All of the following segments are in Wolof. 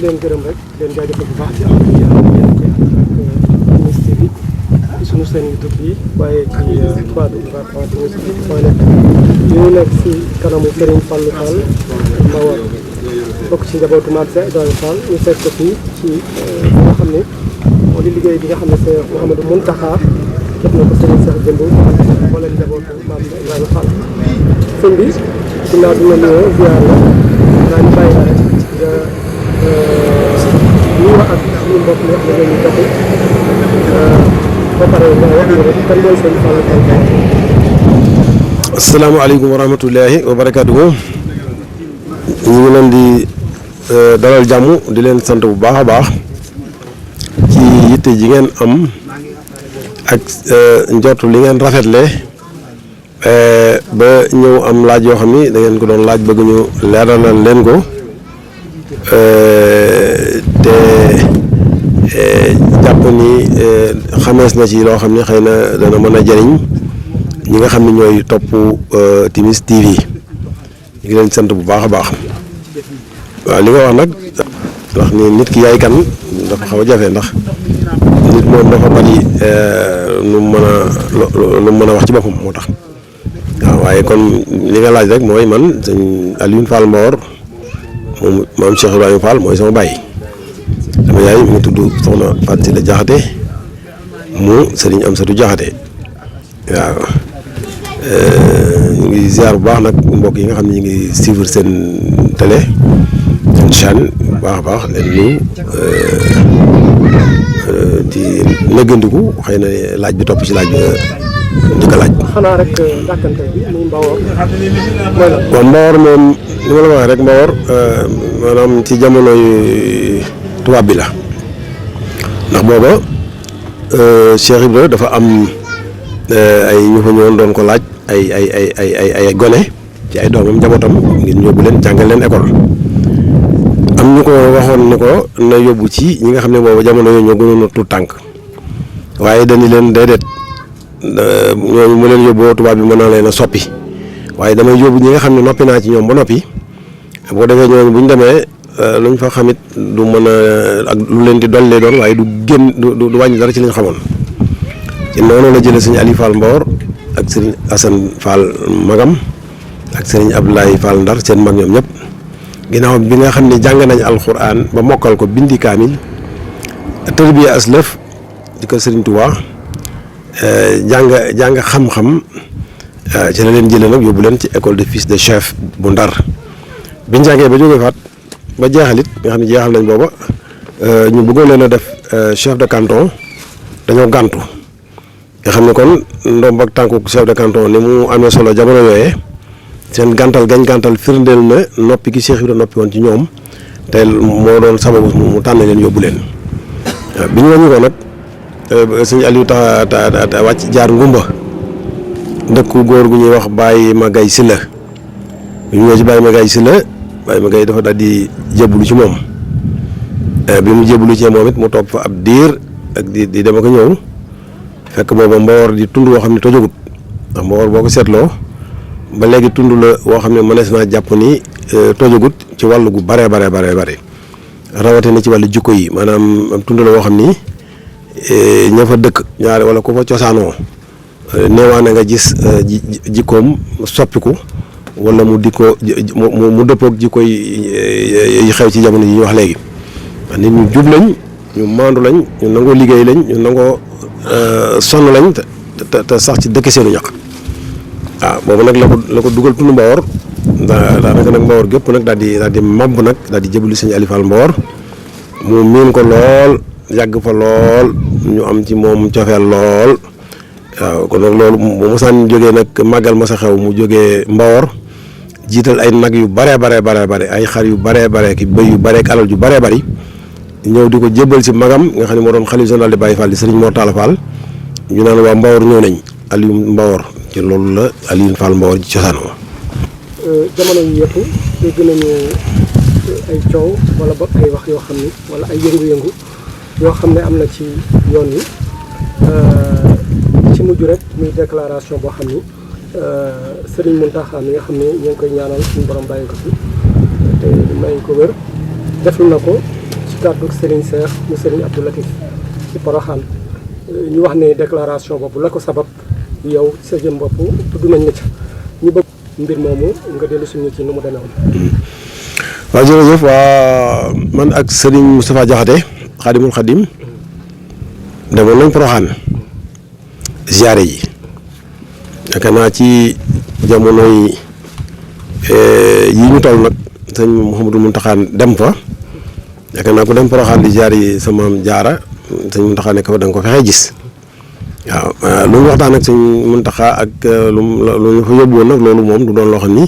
leen gërëm rek di leen jaajëfal bu baax ci am bi yéen koy ak Timis TV ci sunu seen YouTube bi waaye ci 3w.timis.net ñu nekk si kanamu Serigne Fallou Fall Mbawar bokk ci njabootu Mame Cheikh Ibrahima Fall ñu fekk ko fii ci li nga xam ne moo di liggéey bi nga xam ne Cheikh Mouhamadou Mountakha def na ko Serigne Cheikh Jëmb wala njabootu Mame Cheikh Ibrahima Fall sëñ bi ginnaaw bi nga nuyoo ziar la daañu bàyyi la rek nga nuyu ak suñu mbokk mi wax na ñu joxe ba pare nga wax ñu rek kan mooy Serigne Fallou Fall. asalaamaaleykum wa rahmatullahi wa barakaatuhu. ñu ngi leen di dalal jàmm di leen sant bu baax a baax ci yitte ji ngeen am ak njortu li ngeen rafetle ba ñëw am laaj yoo xam ni da ngeen ko doon laaj bëgg ñu leeralal leen ko te jàpp ni xamees na ci loo xam ni xëy na dana mën a jëriñ ñi nga xam ne ñooy topp Timis TV ñu ngi leen sant bu baax a baax waaw li nga wax nag wax ni nit ki yaay kan dafa xaw a jafe ndax nit moom dafa bari lu mu mën a wax ci boppam moo tax waaw waaye kon li nga laaj rek mooy man sëñ Alioune Fall Mbawar moom Mame Cheikh Ibrahima Fall mooy sama baay sama yaay mi ngi tudd soxna Fatou Sylla Diakhaté mu Serigne Amsatou Diakhaté waaw ñu ngi ziar bu baax nag mbokk yi nga xam ne ñu ngi suivre seen télé seen chaîne bu baax a baax leen nuyu di nëggandiku xëy na laaj bi topp ci laaj bi njëkk a laaj. xanaa rek dàkkante bi muy Mbawar mooy la. waaw Mbawar moom li ma la waxee rek Mbawar maanaam ci jamono yu tubaab bi la ndax booba Cheikh Ibra dafa am ay ñu fa ñëwoon doon ko laaj ay gone ci ay doomam njabootam ngir yóbbu leen jàngal leen école am ñu ko waxoon ni ko na yóbbu ci ñi nga xam ne boobu jamono yooyu ñoo gënoon a tuut tànk waaye dañu leen déedéet ñooñu mu leen yóbboo tubaab bi mën na leen a soppi waaye damay yóbbu ñi nga xam ne noppi naa ci ñoom ba noppi boo defee ñooñu bu ñu demee luñ fa xamit du mën a ak lu leen di dolli doon waaye du génn du wàññi dara ci liñ xamoon ci noonu la jëlee sëñ Ali Fall Mbawar ak sëriñ Assane Fall Magam ak sëriñ Abdoulaye Fall Ndar seen mag ñoom ñëpp ginnaaw bi nga xam ne jàng nañ alxuraan ba mokkal ko bindi kaamil tërbiya aslëf di ko sëriñ Touba jàng xam-xam ci la leen jëlee nag yóbbu leen ci école de fils de chef bu Ndar biñ jàngee ba jógee faat ba jeexalit nga xam ne jeexal nañ booba ñu bëggoon leen a def chef de canton dañoo gàntu nga xam ne kon ndomb ak tànku chef de canton ni mu amee solo jamono yooyee seen gàntal gañ gàntal firndeel na noppi gi Cheikh Ibrahima noppi woon ci ñoom te moo doon sababu mu tànn leen yóbbu leen waaw bi ñu wàññi ko nag sëñ Aliou ta wàcc jaar ngumba dëkku góor gu ñuy wax Baye Magay Sylla bi ñu ñëwee ci Baye Magay Sylla Baye Magay dafa daal di jébbalu ci moom bi mu jébbalu ci moom it mu toog fa ab diir ak di dem ak ñëw fekk booba Mbawar di tund woo xam ne tojagut ndax Mbawar boo ko seetloo ba léegi tund la woo xam ne mënees naa jàpp ni tojagut ci wàllu gu bare rawatina ci wàllu jikko yi maanaam tund la woo xam ni ña fa dëkk ñaare wala ku fa cosaanoo neewaane nga gis jikkoom soppiku wala mu di ko mu dëppoog jikko yi xew ci jamono yi ñu wax léegi nit ñu jub lañ ñu maandu lañ ñu nangoo liggéey lañ ñu nangoo sonn lañ te sax ci dëkk seenu ñaq waaw boobu nag la ko dugal tund Mbawar daanaka nag Mbawar gépp nag daal di màbb nag daal di jëbali sëñ Ali Fall Mbawar mu miin ko lool yàgg fa lool ñu am ci moom cofeel lool waaw kon nag loolu bu mosaan jógee nag màggal ma sa xew mu jógee Mbawar jiital ay nag yu bare ay xar yu bare ki bëy yu bare ak alal yu bare bari ñëw di ko jébbal si magam nga xam ne moo doon xalif général de Baye Fall di Serigne Mor Talla Fall ñu naan waa Mbawar ñëw nañ Aliou Mbawar ci loolu la Aliou Fall Mbawar ci cosaanoo. jamono yi yëpp dégg nañu ay coow wala boog ay wax yoo xam ni wala ay yëngu-yëngu yoo xam ne am na ci yoon wi ci mujj rek muy déclaration boo xam ni Serigne Mountakha mi nga xam ne ñu ngi koy ñaanal suñu borom bàyyi ko fi te may ko wér deful na ko kàddu Serigne Cheikh mu Serigne Abdou Latif ci Porokhane ñu wax ne déclaration boobu la ko sabab yow sa jëm bopp tudd nañ la ca ñu bëgg mbir moomu nga dellu suñu ci nu mu demee woon. waaw jërëjëf waa man ak Serigne Moustapha Diakhaté Xaadimul Xaadim demoon nañ Porokhane ziare yi yaakaar naa ci jamono yi ñu toll nag sëñ Mouhamadou Mountakha dem fa yaakaar naa ku dem Porokhane di ziare yi sama jaara sëñ Mountakha nekk fa da nga ko fexee gis waaw lu ñu waxtaan ak sëñ Mountakha ak lu ñu fa yóbbu woon nag loolu moom du doon loo xam ni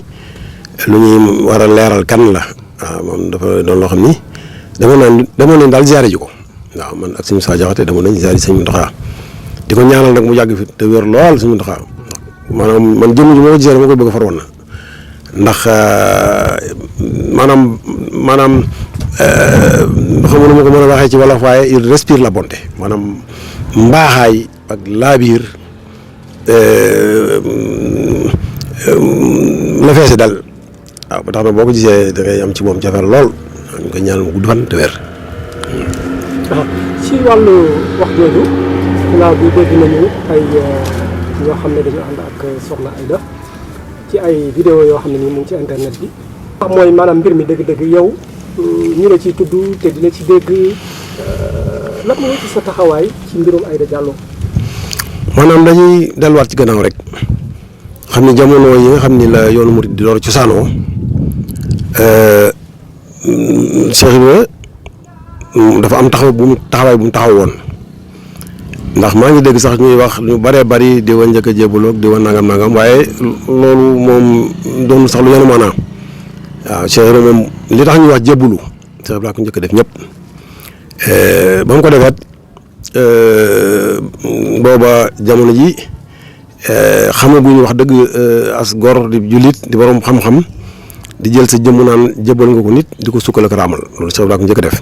lu ñuy war a leeral kan la waaw moom dafa doon loo xam ni demoon nañ daal ziare ji ko waaw man ak sëñ Moussa Diakhaté demoon nañ ziare ji sëñ Mountakha di ko ñaanal nag mu yàgg fi te wér lool sëñ Mountakha maanaam man jëmm ji moo ko gisee ma koy bëgg a far woon na ndax maanaam xamu nu ma ko mën a waxee ci wolof waaye il respire la bonté maanaam mbaaxaay ak laabiir la feese dal waaw ba tax na boo ko gisee da ngay am ci moom jafar lool ñu koy ñaanal mu gudd fan te wér. ci wàllu wax jooju ginnaaw bi dégg nañu ay ñoo xam ne dañu ànd ak Soxna Aïda ci ay vidéo yoo xam ne nii mu ngi ci internet bi. mooy maanaam mbir mi dëgg-dëgg yow ñu la ciy tudd te dina ci dégg lan mooy ci sa taxawaay ci mbirum Aïda Diallo. maanaam dañuy delluwaat ci gannaaw rek xam ni jamono yi nga xam ni la yoonu murid di door cosaanoo Cheikh Ibra dafa am taxawaay bu mu taxaw woon ndax maa ngi dégg sax ñuy wax ñu bëree bëri di wa njëkk a jébaloog di wa nangam waaye loolu moom doon sax lu yenu maanaam waaw Cheikh Ibra moom li tax ñuy wax jébalu Cheikh Ibra ko njëkk a def ñëpp ba mu ko defeet booba jamono ji xamaguñu wax dëgg as gor di jullit di borom xam-xam di jël sa jëmm naan jébal nga ko nit di ko sukkal ak raamal loolu Cheikh Ibra ko njëkk a def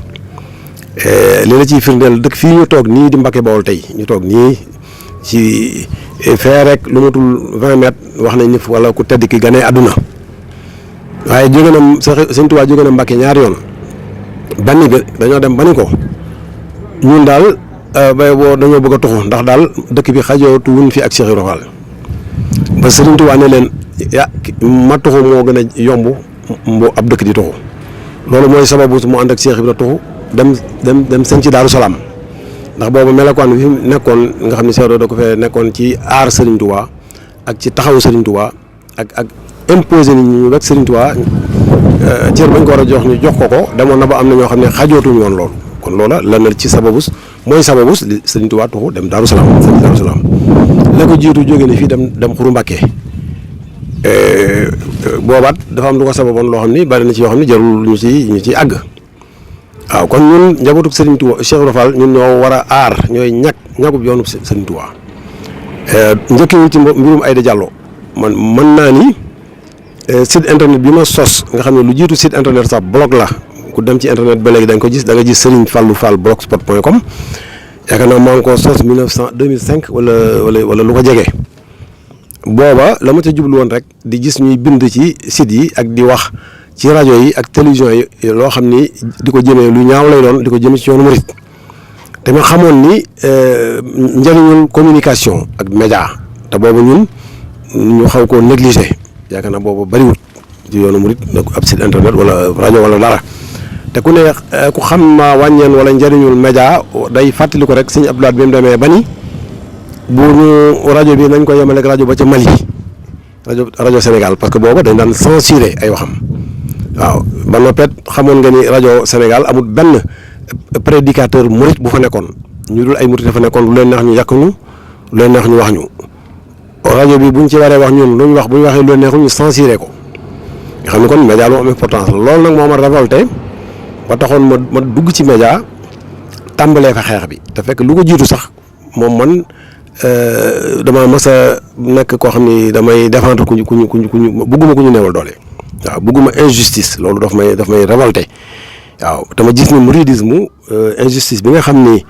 li la ciy firndeel dëkk fii ñu toog nii di Mbacke Bawol tey ñu toog nii ci fee rek lu matul 20 mètres wax nañ ni wala ku tedd ki ganee àdduna waaye jóge na Sëñ Tuubaa jóge na Mbacke ñaari yoon banni bi dañoo dem bani ko ñun daal bay boo dañoo bëgg a tuxu ndax daal dëkk bi xajootu wuñ fi ak Cheikh Ibra Fall ba Sëriñ Tuubaa ne leen ma tuxu moo gën a yomb ab dëkk di tuxu loolu mooy sababu mu ànd ak Cheikh Ibra tuxu dem seen ci Daaru Salaam ndax boobu melokaan bi nekkoon nga xam ne Cheikh Ibra da ko fee nekkoon ci aar Sëriñ Tuubaa ak ci taxawu Sëriñ Tuubaa ak imposé nit ñi ñu wekk Sëriñ Tuubaa cër bañ ko war a jox ñu jox ko demoon na ba am na ñoo xam ne xajootuñu woon loolu kon loola lan la ci sababus mooy sababus Sëriñ Tuubaa tuxu dem Daaru Salaam seen ci Daaru Salaam la ko jiitu jóge ne fii dem Xuru Mbàkke boobaat dafa am lu ko sababoon loo xam ni bari na ci yoo xam ne jarul ñu ci àgg waaw kon ñun njabootu Serigne Touba Cheikh Ibra Fall ñun ñoo war a aar ñooy ñàkkub yoonu Serigne Touba njëkkewul ci mbirum Aïda Diallo man mën naa ni site internet bi ma sos nga xam ne lu jiitu site internet sax blog la ku dem ci internet ba léegi da nga ko gis da nga gis Serigne Fallou Fall blogspot.com yaakaar naa maa ngi ko sos 2005 wala lu ko jege. booba la ma ca jublu woon rek di gis ñuy bind ci site yi ak di wax ci rajo yi ak télévision yi loo xam ni di ko jëmee lu ñaaw lay doon di ko jëmee ci yoonu murit te ma xamoon ni njëriñul communication ak média te boobu ñun ñu xaw koo négligé yaakaar naa boobu bariwut ci yoonu murit ab site internet wala rajo wala dara te ku ne ku xam ma wàññeen wala njëriñul média day fàttali ko rek sëñ Abdoulaye bi mu demee ba ni bu ñu rajo bi nañ ko yemaleeg rajo ba ca Mali rajo Sénégal parce que booba dañ daan censuré ay waxam waaw ba noppet xamoon nga ni rajo Sénégal amul benn prédicateur murit bu fa nekkoon ñu dul ay murit dafa nekkoon lu leen neex ñu yàq ñu lu leen neex ñu wax ñu rajo bi buñ ci waree wax ñun lu ñu wax bu ñu waxee lu leen neexul ñu censuré ko nga xam ne kon média lu am importance la loolu nag moo ma révolté ba taxoon ma dugg ci média tàmbalee fa xeex bi te fekk lu ko jiitu sax moom man dama mas a nekk koo xam ni damay défendre ku ñu bugguma ku ñu neewal doole waaw bugguma injustice loolu daf may révolté waaw dama gis ni mouridisme injustice bi nga xam ni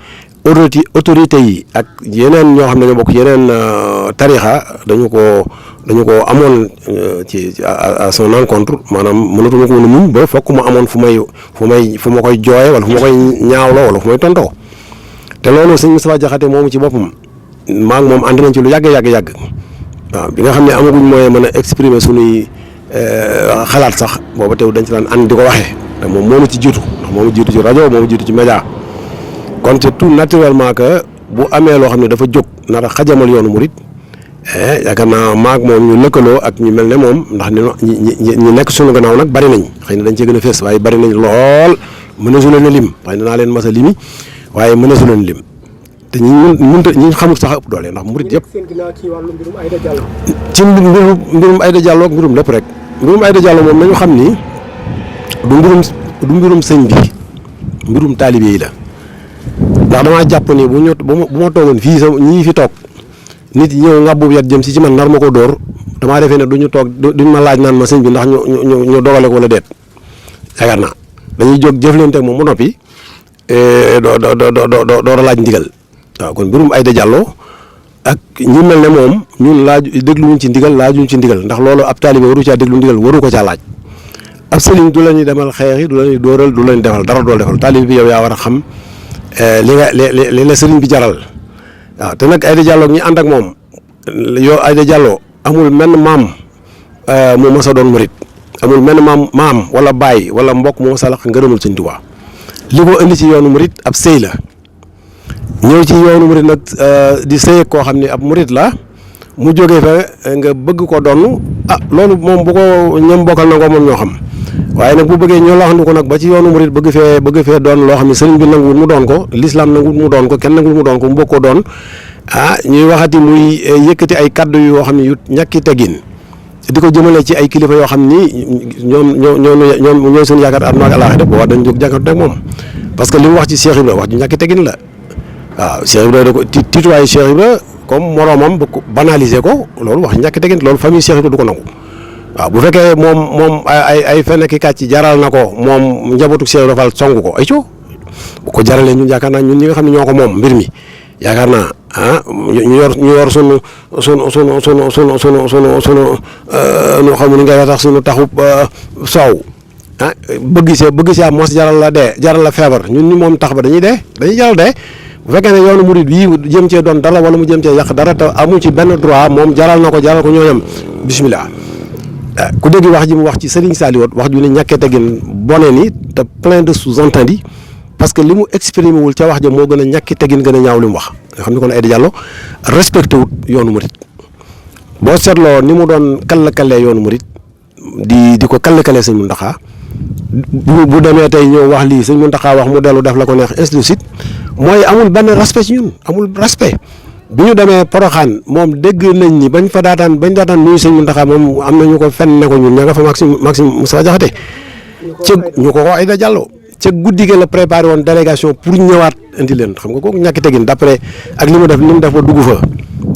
autorité yi ak yeneen ñoo xam ne ñoo bokk yeneen tarixa dañu ko amoon ci à son encontre maanaam mënatuma ko woon a muñ ba fokk mu amoon fu ma koy jooye wala fu ma koy ñaawloo wala fu may tontoo te loolu sëñ Moustapha Diakhaté moomu ci boppam maa ngi moom ànd nañ ci lu yàgg waaw bi nga xam ne amaguñ mooy mën a exprimer suñuy xalaat sax booba teew dañ ci daan ànd di ko waxee te moom moo ma ci jiitu ndax moo ma jiitu ci rajo moo ma jiitu ci média kon c'est tout naturellement que bu amee loo xam ne dafa jóg nar a xajamal yoonu murit yaakaar naa maag moom ñu lëkkaloo ak ñu mel ne moom ndax ñi nekk suñu gannaaw nag bari nañ xëy na dañ cee gën a fees waaye bari nañ lool mëneesu leen a lim xëy na naa leen mas a limi waaye mëneesu leen lim te ñi xamul sax ëpp doole ndax murit yëpp ci mbirum Aïda Diallo ak mbirum lépp rek mbirum Aïda Diallo moom nañu xam ni du mbirum sëñ bi mbirum taalibe yi la ndax damaa jàpp ni bu ma toogoon fii sa ñii fi toog nit ñëw ngàbbu yat jëm si ci man nar ma ko dóor damaa defee ne duñu toog duñ ma laaj naan ma sëñ bi ndax ñu dogale ko wala deet yaakaar naa dañuy jóg jëflante ak moom mu noppi door a laaj ndigal waaw kon mbirum Aïda Diallo ak ñi mel ne moom ñun dégluwuñ ci ndigal laajuñ ci ndigal ndax loolu ab taalibe waru caa déglu ndigal waru ko caa laaj ab sëriñ du la ñuy demal xeexi du la ñuy dóoral du la ñuy defal dara dool defal taalibe bi yow yaa war a xam li la sëriñ bi jaral waaw te nag Aïda Diallo ñi ànd ak moom yow Aïda Diallo amul menn maam mu mas a doon murit amul menn maam wala baay wala mbokk mu mas a laq ngërëmul Sëñ Tuubaa li ko indi ci yoonu murit ab sëy la ñëw ci yoonu murit nag di sëy koo xam ne ab murit la mu jógee fa nga bëgg ko doon loolu moom bu ko ñoom bokkal na ko moom ñoo xam waaye nag bu bëggee ñoo laxandu ko nag ba ci yoonu murit bëgg fee doon loo xam ne sëriñ bi nanguwul mu doon ko l'islam nanguwul mu doon ko kenn nanguwul mu doon ko mu bëgg ko doon ñuy waxati muy yëkkati ay kaddu yoo xam ne yu ñàkki teggin di ko jëmale ci ay kilifa yoo xam ni ñoom seen yaakaar àdduna ak àllaaxira booba dañ jóg jàkkatu ak moom parce que li mu wax ci Cheikh Ibra wax ju ñàkki teggin la waaw Cheikh Ibra da ko tiituwaayu Cheikh Ibra comme moroomam ba banaliser ko loolu wax ñàkki teggin loolu famille Cheikh Ibra du ko nangu waaw bu fekkee moom ay fenn ki kàcc jaral na ko moom njabootu Cheikh Ibra Fall song ko ay co bu ko jaralee ñun yaakaar naa ñun ñi nga xam ne ñoo ko moom mbir mi yaakaar naa ñu yor sunu nu xam ni ngay tax sunu taxub soow bëgg see mos jaral la dee jaral la feebar ñun ñi moom tax ba dañuy jaral dee bu fekkee ne yoonu murid bii jëm cee doon dara wala mu jëm cee yàq dara te amu ci benn droit moom jaral ko ñooñam bismillah ku dégg wax ji mu wax ci Serigne Saliou wax ju ne ñàkkee teggin bone ni te plein de sous-entendus parce que li mu exprimé wul ca wax ja moo gën a ñàkki teggin gën a ñaaw li mu wax nga xam ne kon Aïda Diallo respecté wut yoonu murid boo seetloo ni mu doon kall-kallee yoonu murid di ko kall-kallee sëñ Mountakha bu demee tey ñëw wax lii sëñ Mountakha wax mu dellu def la ko neex ainsi de suite mooy amul benn respect ci ñun amul respect bi ñu demee Porokhane moom dégg nañ ni bañ daataan nuyu sëñ Mountakha moom am na ñu ko fenn ne ko ñun ña nga fa Maxime Moustapha Diakhaté ci ñu ko Aïda Diallo ca guddi gi la préparé woon délégation pour ñëwaat indi leen xam nga kooku ñàkk teggin d'après ak li mu def ba dugg fa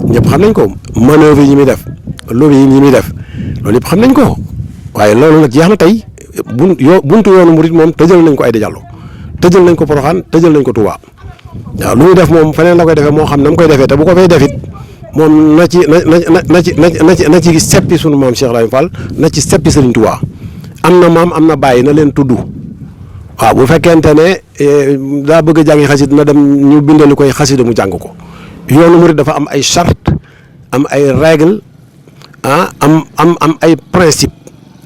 ñëpp xam nañ ko manœuvre yi muy def lobby yi muy def loolu yëpp xam nañ ko waaye loolu nag jeex na tey buntu yoonu murit moom tëjal nañ ko Aïda Diallo tëjal nañ ko Porokhane tëjal nañ ko Touba waaw lu muy def moom feneen la koy defee moo xam na mu koy defee te bu ko fay defit moom na ci seppi sunu maam Cheikh Ibrahima Fall na ci seppi Serigne Touba am na maam am na bàyyi na leen tudd waaw bu fekkente ne daa bëgg a jàngi xasit na dem ñu bindali koy xasida mu jàng ko yoonu murid dafa am ay charte am ay règle am ay principe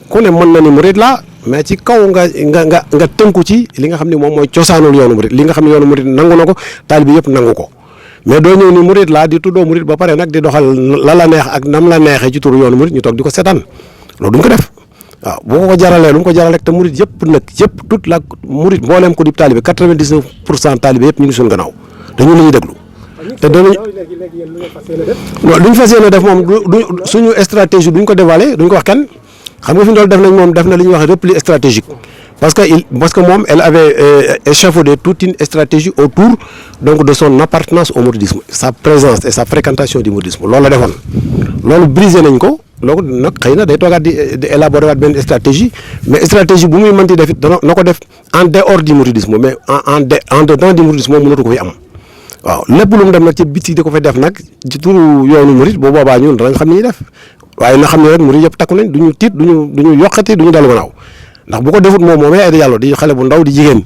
ku ne mën na ni murid la mais ci kaw nga tënku ci li nga xam ne moom mooy cosaanul yoonu murid li nga xam ne yoonu murid nangu na ko taalibe yëpp nangu ko mais doo ñëw ni murid laa di tuddoo murid ba pare nag di doxal la neex ak nam la neexee ci turu yoonu murid ñu toog di ko seetaan loolu duñ ko def waaw boo ko jaralee lu mu ko jaral rek te murid yëpp toute la murid mbooleem ko di taalibe 99% taalibe yëpp ñu ngi suñu gannaaw dañu la ñuy déglu te danañ lu ñu fas yéene def moom du suñu stratégie duñ ko dévoiler duñ ko wax kenn xam nga fi mu doon def na li ñuy wax repli stratégique parce que moom elle avait échafaudé toute une stratégie autour donc de son appartenance au mouridisme sa présence et sa fréquentation du mouridisme loolu la defoon loolu brisé nañ ko loolu nag xëy na day toogaat di élaborer waat benn stratégie mais stratégie bu muy mënti def it na ko def en dehors du mouridisme mais en dedans du mouridisme moom mënatu ko fi am waaw lépp lu mu dem nag ci biti di ko fay def nag ci turu yoonu murit bu boobaa ñun danañ xam ni ñuy def waaye na xam ne rek murit yëpp takku nañ duñu tiit duñu yokkati duñu dellu gannaaw ndax bu ko defut moom moomee Aïda Diallo di xale bu ndaw di jigéen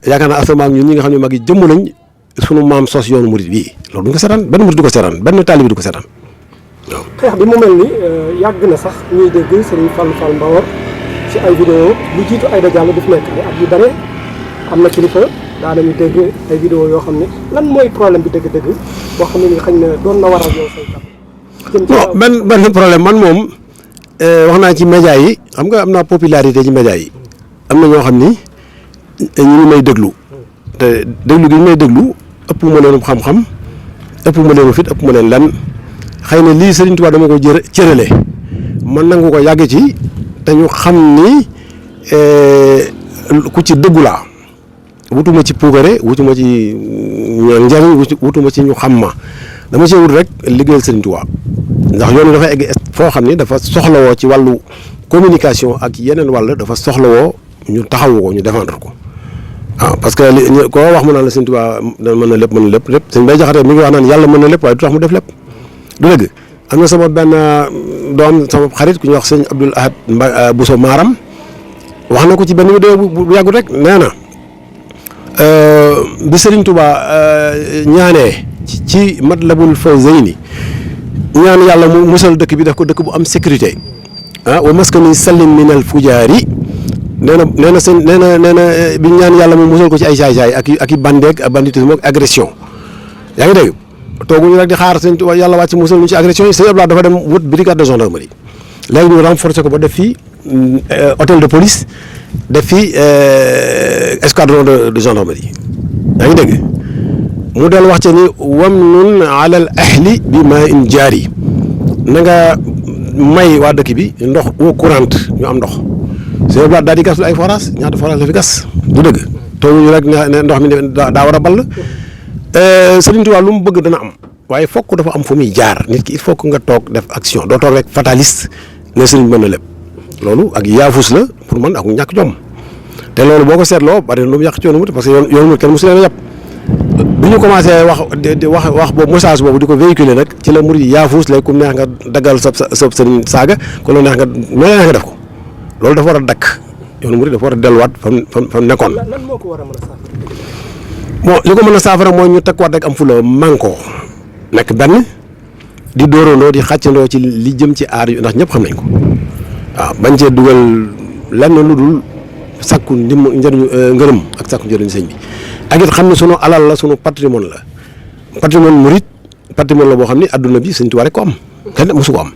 yaakaar naa asama ak ñun ñi nga xam ne mag yi jëmm lañ sunu maam sos yoonu murit bii loolu duñ ko seetaan benn murit du ko seetaan benn taalibe du ko seetaan waaw. xeex bi mu mel ni yàgg na sax ñuy dégg Serigne Fall Mbawar ci ay vidéo lu jiitu Aïda Diallo daf nekk ay at yu bare am na kilifa daanañu dégg ay vidéo yoo xam ne lan mooy problème bi dëgg-dëgg boo xam ne ni xëy na doon na waral yow say kàddu. bon benn problème man moom wax naa ci média yi xam nga am naa popularité ci média yi am na ñoo xam ni ñu ngi may déglu te déglu gi ñu may déglu ëpp ma leen xam-xam ëpp ma leen fit ëpp ma leen lan xëy na lii Serigne Touba dama ko cërale man nangu ko yàgg ci te ñu xam ni ku ci dëggu laa wutuma ci puugare wutuma ci njariñ wutuma ci ñu xam ma dama see wut rek liggéeyal Serigne Touba ndax yoon wi dafa egg foo xam ni dafa soxlawoo ci wàllu communication ak yeneen wàll dafa soxlawoo ñu taxawu ko ñu défendre ko waaw parce que koo wax mu naan la Serigne Touba mën na lépp Serigne Baye Diakhaté mi ngi wax naan yàlla mën na lépp waaye du tax mu def lépp du dëgg am na sama benn doom sama xarit ku ñuy wax sëñ Abdoul Ahad Bousso Maram wax na ko ci benn vidéo bu yàggut rek nee na bi Serigne Touba ñaanee ci Matlabul Fawzayni ñaan yàlla mu musal dëkk bi def ko dëkk bu am sécurité wa maskani sallim minal fujaari nee na bi ñaan yàlla mu musal ko ci ay saay-saay ak i bandeeg banditisme ak agression yaa ngi dégg tooguñu rek di xaar sëñ Touba yàlla wàcc musal ñu ci agression yi sëñ Abdoulaye dafa dem wut brigade de gendarmerie léegi ñu renforcer ko ba def fii hôtel de police def fii escadron de gendarmerie yaa ngi dégg mu del wax ci ni wamnun alal ahli bi ma in jaari na nga may waa dëkk bi ndox eau courante ñu am ndox sëñ Abdoulaye daal di gas ay forage ñaata forage la fi gas du dëgg tooguñu rek ne ndox mi daa war a ball Serigne Touba lu mu bëgg dana am waaye fokk dafa am fu muy jaar nit ki il faut que nga toog def action doo toog rek fataliste ne Serigne mën na lépp loolu ak yaafus la pour man ak ñàkk jom te loolu boo ko seetloo bari na lu mu yàq ci yoonu murid parce que yoonu murid kenn mosu leen a yàpp bu ñu commencé wax boobu message boobu di ko véhiculer nag ci la murid yaafus lay ku neex nga daggal sa sëriñ saaga ku la neex nga def ko loolu dafa war a dakk yoonu murid dafa war a delluwaat fa nekkoon. lan moo ko war a mën a saafara. bon li ko mën a saafara mooy ñu tekkuwaat rek am fu la manko nekk benn di dóorandoo di xàccandoo ci li jëm ci aar yu ndax ñëpp xam nañ ko waaw bañ cee dugal lenn lu dul sakku njëriñu ngërëm ak sakku njëriñu sëñ bi ak it xam ne sunu alal la sunu patrimoine la patrimoine murit patrimoine la boo xam ne adduna bi sëñ Tuubaa rek ko am kenn mosu ko am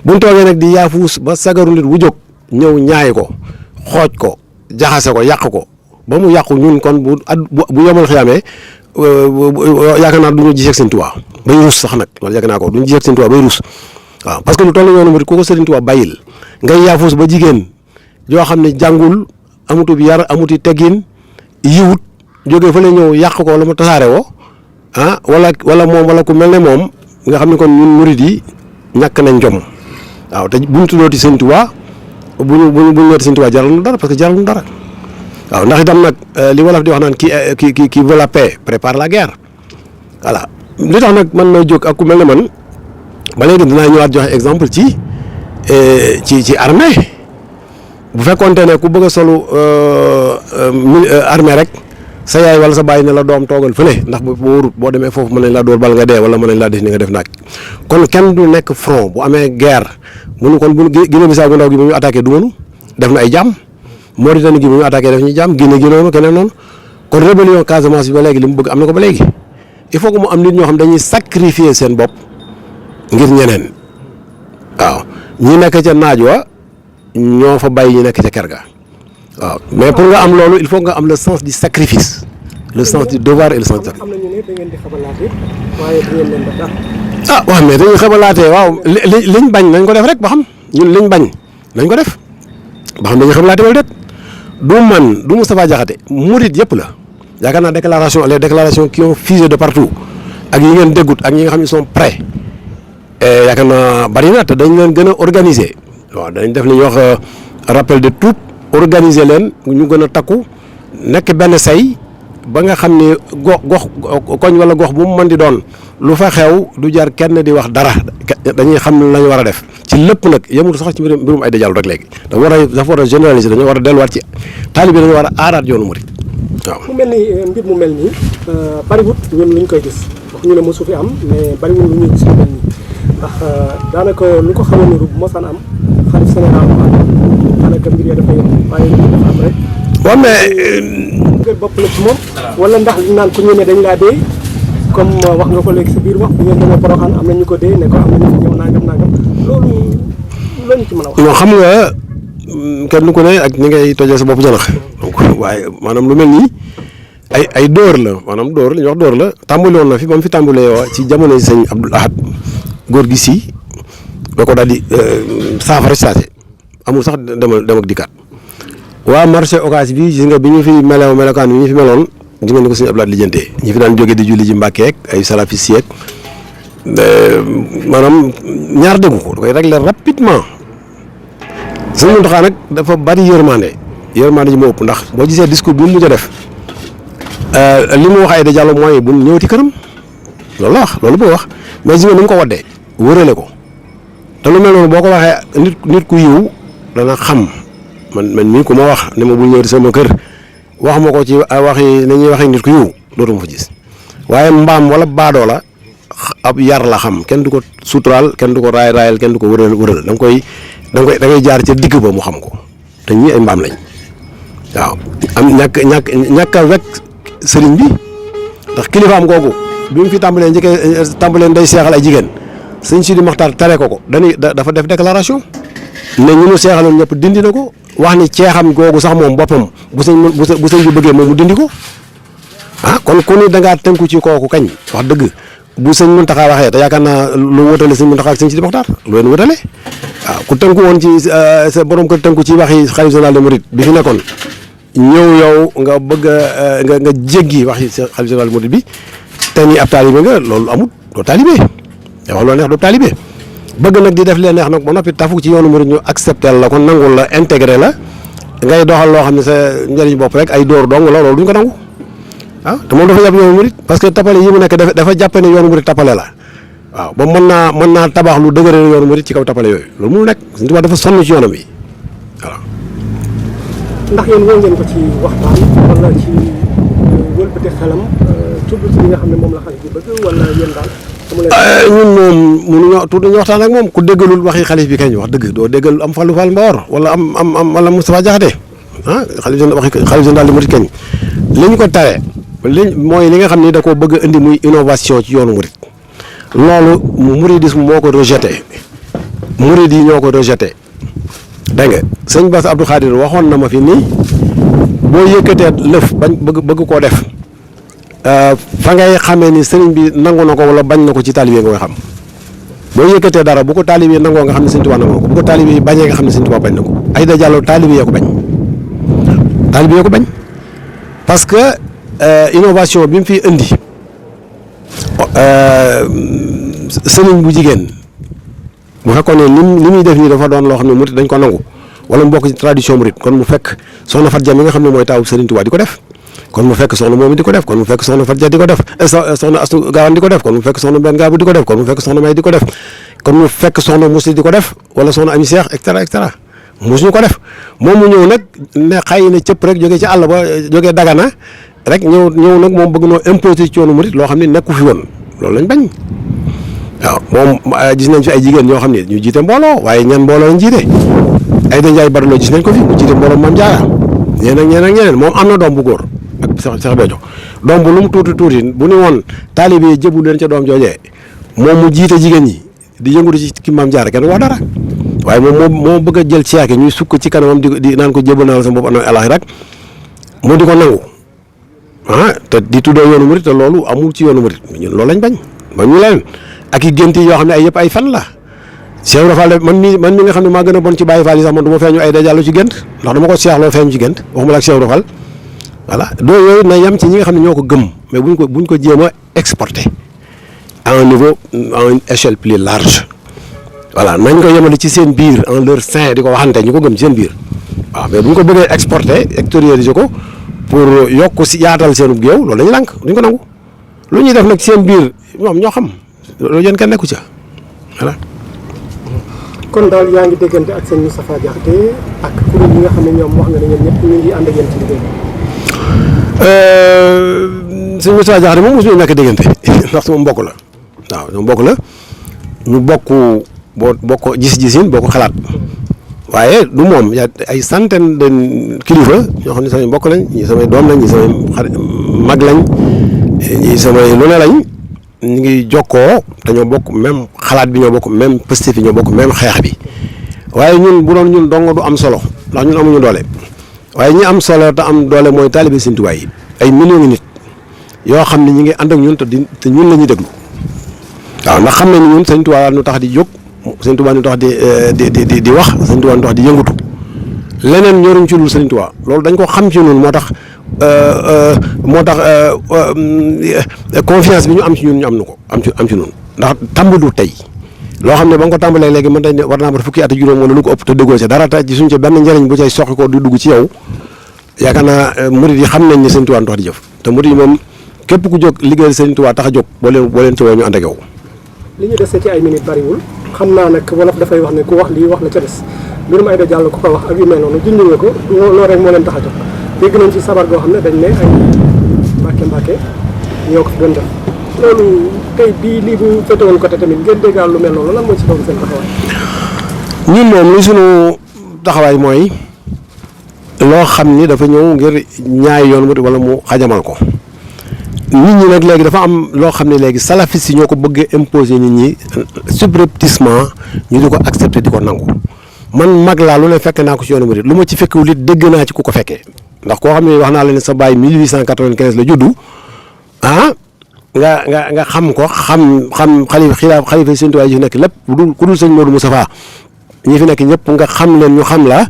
bu ñu toogee nag di yaafuus ba sagaru nit wu jóg ñëw ñaay ko xooj ko jaxase ko yàq ko ba mu yàqu ñun kon bu yomal xiyaamee yaakaar naa du ñu gisee ak sëñ Tuubaa bay rus sax nag loolu yaakaar naa ko du ñu gisee ak sëñ Tuubaa bay rus waaw parce que lu toll yoonu murit ku ko sëriñ Tuubaa bàyyil ngay yaafuus ba jigéen yoo xam ne jàngul amutub yar amuti teggin yiwut jógee fa la ñëw yàq ko wala mu tasaare woo wala moom wala ku mel ne moom nga xam ne kon ñun murit yi ñàkk nañ jom waaw te bu ñu tuddooti sëñ Tuubaa bu ñu ñëwati sëñ Tuubaa jaral nu dara parce que jaral nu dara waaw ndax itam nag li wolof di wax naan qui veut la paix prépare la guerre voilà li tax nag man may jóg ak ku mel ne man ba léegi dinaa ñëwaat joxe exemple ci armée bu fekkoonte ne ku bëgg a solu armée rek sa yaay wala sa bàyyi ne la doom toogal fële ndax boo wóorut boo demee foofu mën nañ laa dóor bal nga dee wala mën nañ laa def ni nga def naag kon kenn du nekk front bu amee guerre munu kon bu Guinée Bissau bu ndaw gi bu ñu attaqué du mënu def na ay jàmm Mauritanie gi bu ñu attaqué def ñu jàmm Guinée gi noonu keneen noonu kon rébellion Casamance bi ba léegi li mu bëgg am na ko ba léegi il faut que mu am nit ñoo xam dañuy sacrifier seen bopp ngir ñeneen waaw ñi nekk ca naaj wa ñoo fa bàyyi ñi nekk ca kër ga waaw mais pour nga am loolu il faut nga am le sens du sacrifice le sens du devoir et le sens du sacrifice. am na ñu ne da ngeen di xabalaate waaye du ngeen leen def dara. ah waaw mais dañuy xabalaatee waaw liñ bañ nañ ko def rek ba xam ñun liñ bañ nañ ko def ba xam dañuy xabalaatee wala déet du man du Moustapha Diakhaté murit yëpp la yaakaar naa les déclarations qui ont fusé de partout ak yi ngeen déggut ak ñi nga xam ne sont prêts yaakaar naa bari na te dañ leen gën a organiser waaw dañ def li ñuy wax rappel de tout organiser leen ñu gën a takku nekk benn say ba nga xam ne gox koñ wala gox bu mu mën di doon lu fa xew du jar kenn di wax dara dañuy xam la ñu war a def ci lépp nag yemul sax ci mbirum Aïda Diallo rek léegi dafa war a généraliser dañoo war a delluwaat ci taalibe dañoo war a aaraat yoonu murid waaw. mu mel ni mbir mu mel nii bariwut ñun luñ koy gis wax ñu ne mosu fi am mais bariwul lu ñuy gis lu mel nii ndax daanaka lu ko xaw a niru bu mosaan am xalif général daanaka mbir ya dafa yem waaye lu dafa am rek. waaw mais. ngir bopp la ci moom. wala ndax li naan ku ñu ne dañ laa dee comme wax nga ko léegi si biir wax bu ngeen demee Porokhane am na ñu ko dee ne ko am na ñu fi ñëw nangam loolu lañu ci mën a wax. non xam nga kenn ku ne ak ni ngay tojee sa bopp janax donc waaye maanaam lu mel nii ay dóor la maanaam dóor li ñuy wax dóor la tàmbali woon na fi ba mu fi tàmbalee ci jamono sëñ Abdoul Ahad góor gi si da ko daal di saafara saase amul sax dem ak dikkaat waa marché Ocass bi gis nga bi ñu fi melokaan bi ñu fi meloon gis nga ni ko sëñ Abdoul Ahad lijjantee ñi fi daan jógee di julli ji Mbàkke ak ay salafis yeeg maanaam ñaar déggu ko da koy régler rapidement sëñ Mountakha nag dafa bari yërmande ji moo ëpp ndax boo gisee discours bi mu mujj a def li mu wax Aïda Diallo mooy bu ñëwati këram loolu la wax loolu boo wax mais gis nga ni mu ko waddee wërale ko te lu mel noonu boo ko waxee nit ku yiw dana xam man mii ku ma wax ne ma bul ñëwati sama kër wax ma ko ci waxi ni ñuy waxee nit ku yiw dootuma fa gis waaye mbaam wala baadoo la ab yar la xam kenn du ko suturaal kenn du ko raayal kenn du ko wëral da ngay jaar ca digg ba mu xam ko te ñii ay mbaam lañ waaw am ñàkk a wekk sëriñ bi ndax kilifaam googu bi mu fi tàmbalee nday seexal ay jigéen sëñ Sidi Maxtaar tere ko dafa def déclaration ne ñu mu seexaloon ñëpp dindi na ko wax ni ceexam googu sax moom boppam bu sëñ bi bëggee moom mu dindi ko kon ku ni da ngaa tënku ci kooku kañ wax dëgg bu sëñ Mountakha waxee te yaakaar naa lu wutale sëñ Mountakha ak sëñ Sidi Maxtaar lu leen wutale ku tënku woon ci sa borom ko tënku ci waxi xalifa général des mourides bi fi nekkoon ñëw yow nga bëgg nga jéggi waxi xalifa général des mourides bi te ni ab taalibe nga loolu amut doo taalibe wax loo neex doo taalibe bëgg nag di def leen neex nag ba noppi tafu ci yoonu murid ñu accepté la ko nangul la intégré la ngay doxal loo xam ne sa njëriñ bopp rek ay dóor dong la loolu duñ ko nangu te moom dafa yàpp yoonu murid parce que tapale yi mu nekk dafa jàppe ne yoonu murid tapale la waaw ba mën naa tabax lu dëgëral yoonu murid ci kaw tapale yooyu loolu mënu nekk Sëñ Tuubaa dafa sonn ci yoonam bi voilà. ndax yéen woo ngeen ko ci waxtaan wala ci wëlbati xelam tudd ci li nga xam ne moom la xalif bi bëgg wala yéen daal. ñun moom mënuñoo tuuti ñu waxtaan ak moom ku déggalul waxi xalif bi kañ wax dëgg doo déggal am Fallou Fall Mbawar wala am wala Moustapha Diakhaté xalif général des mourides kañ li ñu ko tare mooy li nga xam ni da koo bëgg a indi muy innovation ci yoonu murid loolu mouridisme moo ko rejeté murid yi ñoo ko rejeté dégg nga sëñ Bass Abdou Khadir waxoon na ma fi nii boo yëkkatee lëf bañ bëgg koo def fa ngay xamee ni sëriñ bi nangu na ko wala bañ na ko ci taalibe nga koy xam boo yëkkatee dara bu ko taalibe nangoo nga xam ne Sëñ Tuubaa nangoo ko bu ko taalibe bañee nga xam ne Sëñ Tuubaa bañ na ko Aïda Diallo taalibe yee ko bañ parce que innovation bi mu fi indi sëriñ bu jigéen bu fekkoon ne li muy def nii dafa doon loo xam ne murit dañ ko nangu wala mu bokk ci tradition murit kon mu fekk soxna Fatou Dia mi nga xam ne mooy taawu Sëriñ Tuubaa di ko def kon mu fekk soxna moomi di ko def kon mu fekk soxna Fatou Dia di ko def soxna Astu Gaawaan di ko def kon mu fekk soxna Mbène Gaabu di ko def kon mu fekk soxna May di ko def kon mu fekk soxna Musli di ko def wala soxna Ami Seex et cetera mosuñu ko def moom mu ñëw nag ne xëy na cëpp rek jógee ci àll ba jógee Dagana rek ñëw nag moom bëgg noo imposer ci yoonu murit loo xam ne nekku fi woon loolu lañ bañ waaw moom gis nañ fi ay jigéen ñoo xam ne ñu jiite mbooloo waaye ñan mbooloo lañ jiite Aïda Ndiaye Badaloo gis nañ ko fi mu jiite mbooloo Mame Diarra ñeneen moom am na doom bu góor ak Cheikh Béthio doom bu lu mu tuuti bu ni woon taalibe yi jëbu leen ca doom joojee moom mu jiite jigéen ñi di yëngu ci ki Mame Diarra kenn wax dara waaye moom moo bëgg a jël ceeki ñuy sukk ci kanamam di naan ko jébal naa la sama bopp ana alaxi rek mu di ko nangu te di tuddoo yoonu murit te loolu amul ci yoonu murit ñun loolu lañ bañ ba ñu leen ak i gént yoo xam ne ay yëpp ay fan la Cheikh Ibra Fall man mi nga xam ne maa gën a bon ci Baye Fall yi sax man du ma feeñu Aïda Diallo ci gént ndax dama ko seexloo feeñu ci gént waxuma la ak Cheikh Ibra Fall voilà doo yooyu na yem ci ñi nga xam ne ñoo ko gëm mais buñ ko jéem a exporté à un niveau à une échelle plus large voilà nañ ko yemale ci seen biir en leur sein di ko waxante ñu ko gëm ci seen biir waaw mais bu ñu ko bëggee exporté extérioriser ko pour yokk si yaatal seenub géew loolu dañuy lànk duñ ko nangu lu ñuy def nag seen biir ñoom ñoo xam loolu yéen kenn nekku ca voilà. kon daal yaa ngi déggante ak seen Moustapha Diakhaté ak kuréel yi nga xam ne ñoom wax nga ne ñoom ñëpp ñu ngi ànd ak yéen ci liggéey bi. sëñ Moustapha Diakhaté moom mosuñu ñàkk déggante ndax sama mbokk la waaw sama mbokk la ñu bokk gis-gisin bokk xalaat waaye du moom yaa ay centaine de kilifa ñoo xam ne samay mbokk lañ ñi samay doom lañ ñi samay mag lañ ñi samay lu ne lañ ñu ngi jokkoo te ñoo bokk même xalaat bi ñoo bokk même positif yi ñoo bokk même xeex bi waaye ñun bu doon ñun dong du am solo ndax ñun amuñu doole waaye ñi am solo te am doole mooy taalibe Sëñ Tuubaa yi ay millions ngi nit yoo xam ne ñi ngi ànd ak ñun te ñun la ñuy déglu waaw ndax xam ne ni ñun Sëñ Tuubaa ñu tax di jóg Sëñ Tuubaa ñu tax di wax Sëñ Tuubaa ñu tax di yëngatu leneen ñoruñ ci lu Sëñ Tuubaa loolu dañ ko xam ci ñun moo tax confiance bi ñu am ci ñun ñu am na ko am ci ñun ndax tàmbalu tey loo xam ne ba nga ko tàmbalee léegi mën nañ ne war naa ba fukki at ak juróom wala lu ko ëpp te déggoo ci dara te gisuñ ci benn njëriñ bu cay soqi ko di dugg ci yow yaakaar naa murid yi xam nañ ne Sëñ Tuubaa tax di jëf te murid yi moom képp ku jóg liggéeyal Sëñ Tuubaa tax a jóg boo leen ci woo ñu ànd ak yow. li ñu dese ci ay minutes bariwul xam naa nag wolof dafay wax ne ku wax lii wax la ca des mbirum Aïda Diallo ku ko wax ak yu mel noonu junj nga ko loolu rek moo leen tax a jóg dégg nañ ci sabar goo xam ne dañ ne ay mbàkke ñoo ko fi doon def loolu tey bii lii bu fete woon côté tamit ngeen déggaal lu mel noonu lan moo ci doon seen taxawaay. ñun moom li sunu taxawaay mooy loo xam ni dafa ñëw ngir ñaay yoon mu wala mu xajamal ko nit ñi nag léegi dafa am loo xam ne léegi salafis yi ñoo ko bëggee imposer nit ñi subrepticement ñu di ko accepter di ko nangu man mag laa lu ne fekk naa ko ci yoonu murid lu ma ci fekkewul it dégg naa ci ku ko fekkee ndax koo xam ne wax naa la ne sa baay 1895 la juddu nga xam ko xam xalifa Sëñ Tuubaa yi fi nekk lépp ku dul sëñ Modou Moustapha ñi fi nekk ñëpp nga xam leen ñu xam la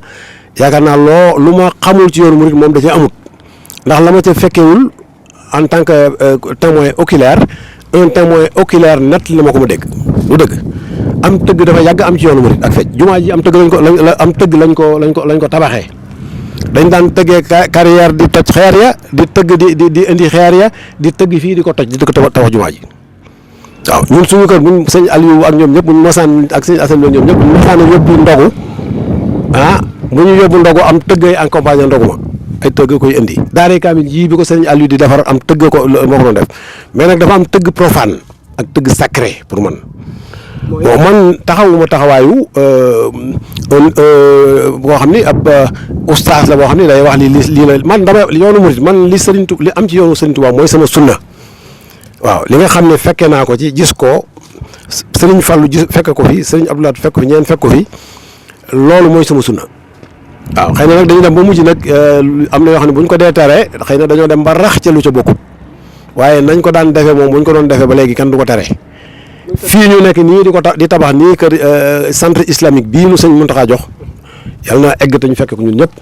yaakaar naa lu ma xamul ci yoonu murid moom da cee amut ndax la ma ca fekkewul en tant que témoin oculaire un témoin oculaire net la ma ko ma dégg lu dëgg am tëgg dafa yàgg am ci yoonu murid ak fecc jumaa ji am tëgg lañ ko tabaxee dañ daan tëggee carrière di toj xeer ya di tëgg di indi xeer ya di tëgg fii di ko toj di ko tabax jumaa ji waaw ñun suñu kër buñ sëñ Aliou ak ñoom ñëpp buñ mosaan ak sëñ Assane ñoom ñëpp buñ mosaan yóbbu ndogu bu ñu yóbbu ndogu am tëggay accompagné ndogu ma ay tëgg koy indi daaree kaamil yii bi ko sëñ Aliou di defar am tëgg ko moo ko doon def mais nag dafa am tëgg profane ak tëgg sacré pour man bon man taxawuma taxawaayu boo xam ni ab oustaz la boo xam ni day wax lii la man dama yoonu murid man li am ci yoonu Sëriñ Tuubaa mooy sama sunna waaw li nga xam ne fekke naa ko ci gis ko Sëriñ Fallu fekk ko fi Sëriñ Abdoulaye fekk ko fi ñeen fekk ko fi loolu mooy sama sunna waaw xëy na nag dañu dem ba mujj nag am na yoo xam ne bu ñu ko dee tere xëy na dañoo dem ba rax ca lu ca bokkut waaye nañ ko daan defee moom bu ñu ko doon defee ba léegi kenn du ko tere fii ñu nekk nii di tabax nii kër centre islamique bii mu sëñ Muntaxa jox yàlla na egg te ñu fekk ko ñun ñëpp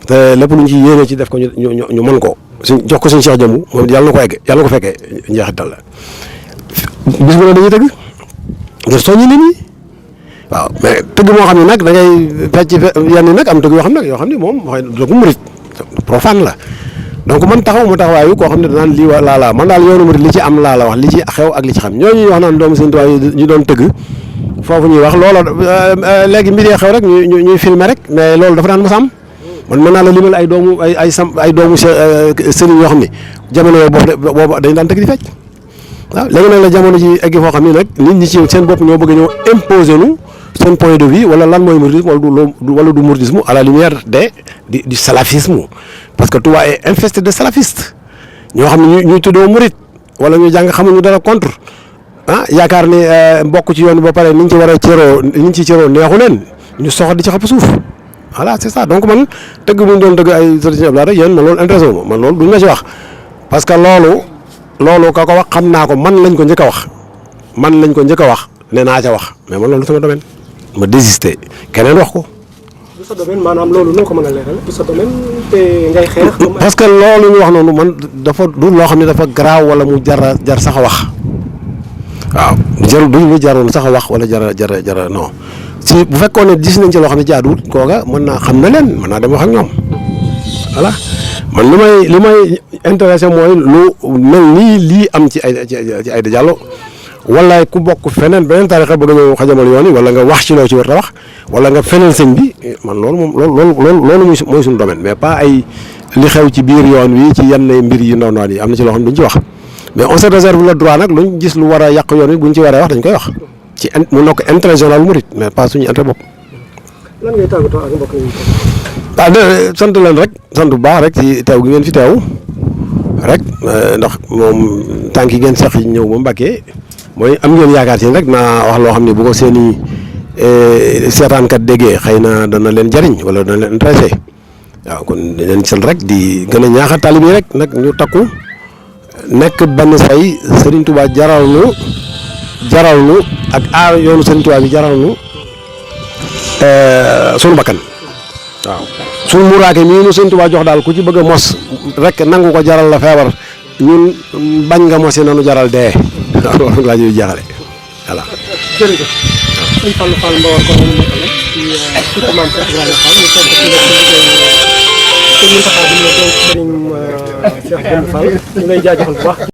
te lépp lu ñu ci yéene ci def ko ñu mën ko suñ jox ko suñ Cheikh Jëmbu moom yàlla na ko egg yàlla na ko fekkee njeexital la bis bu ne dañuy tëgg ngir soññi nit ñi waaw mais tëgg moo xam ne nag da ngay fecc yenn nag am tëgg yoo xam ne moom waxee doogu murit profane la donc man taxawuma taxawaayu koo xam ne danaan lii wa laa man daal yoonu murit li ci am laa la wax li ci xew ak li ci xam ñooñu wax naan doomu Sëñ Tuubaa ñu doon tëgg foofu ñuy wax loola léegi mbir yee xew rek ñuy filmer rek mais loolu dafa daan mos am man mën naa la limal ay doomu sëriñ yoo xam ne jamono yooyu boobu dañ daan tëgg di fecc waaw léegi nag la jamono ji egg foo xam ne nag nit ñi ci seen bopp ñoo bëgg ñoo imposer nu seen point de vue wala lan mooy mouridisme wala du mouridisme à la lumière du salafisme parce que Touba est infesté de salafistes ñoo xam ne ñuy tuddoo murid wala ñu jàng xamuñu dara contre yaakaar ne mbokk ci yoon ba pare niñ ci war a cëroo niñ ci cëroo neexu leen ñu soxla di ci xapp suuf voilà c'est ça donc man tëgg bu ñu doon tëgg ay sëriñ Abdoulaye rek yéen man loolu intéressé wu ma man loolu duñ ma ci wax parce que loolu ka ko wax xam naa ko man lañ ko njëkk a wax ne naa ca wax mais man loolu sama domaine ma désisté keneen wax ko. du sa domaine maanaam loolu noo ko mën a leeral du sa domaine te ngay xeex. parce que loolu ñu wax noonu man dafa du loo xam ne dafa garaaw wala mu jar sax a wax waaw du lu jaroon sax a wax wala jara non si bu fekkoon ne gis nañ ci loo xam ne jaaduwul kooga mën naa xam na leen mën naa dem wax ak ñoom. voilà man li may intéressé mooy lu mel nii lii am ci Aïda Diallo wala ku bokk feneen beneen tarixa bëgg ñëw xajamal yoon yi wala nga wax ci loo ci war a wax wala nga feneen sëñ bi man loolu moom loolu mooy suñu domaine mais pas ay li xew ci biir yoon wi ci yenn mbir yi ndaw yi am na ci loo xam duñ ci wax mais on se réserve le droit nag luñ gis lu war a yàq yoon wi buñ ci waree wax dañ koy wax ci mu nekk intérêt général murit mais pas suñu intérêt bopp. lan ngay tàggatoo ak mbokk yi. sant leen rek sant bu baax rek ci teew gi ngeen fi teew rek ndax moom tànk yi ngeen seq ñëw ba Mbàkke mooy am ngeen yaakaar ci rek naa wax loo xam ne bu ko seen i seetaankat déggee xëy na dana leen jariñ wala dana leen intéressé waaw kon dañ leen sant rek di gën a ñaaxal taalibe yi rek nag ñu takku nekk benn say Serigne Touba jaral nu ak aar yoonu Serigne Touba bi jaral nu sunu bakkan waaw suñu muraake mii nu Serigne Touba jox daal ku ci bëgg a mos rek nangu ko jaral la feebar ñun bañ nga mosi nanu jaral dee waaw loolu laa ñuy jeexale voilà. jërëjëf sëñ Fallou Fall Mbawar ko moom la ci surtout maam Cheikh Ibrahima Fall ñu toog ci sëñ Mountakha bi ñu doon sëriñ Cheikh Fall ñu lay jaajëfal bu baax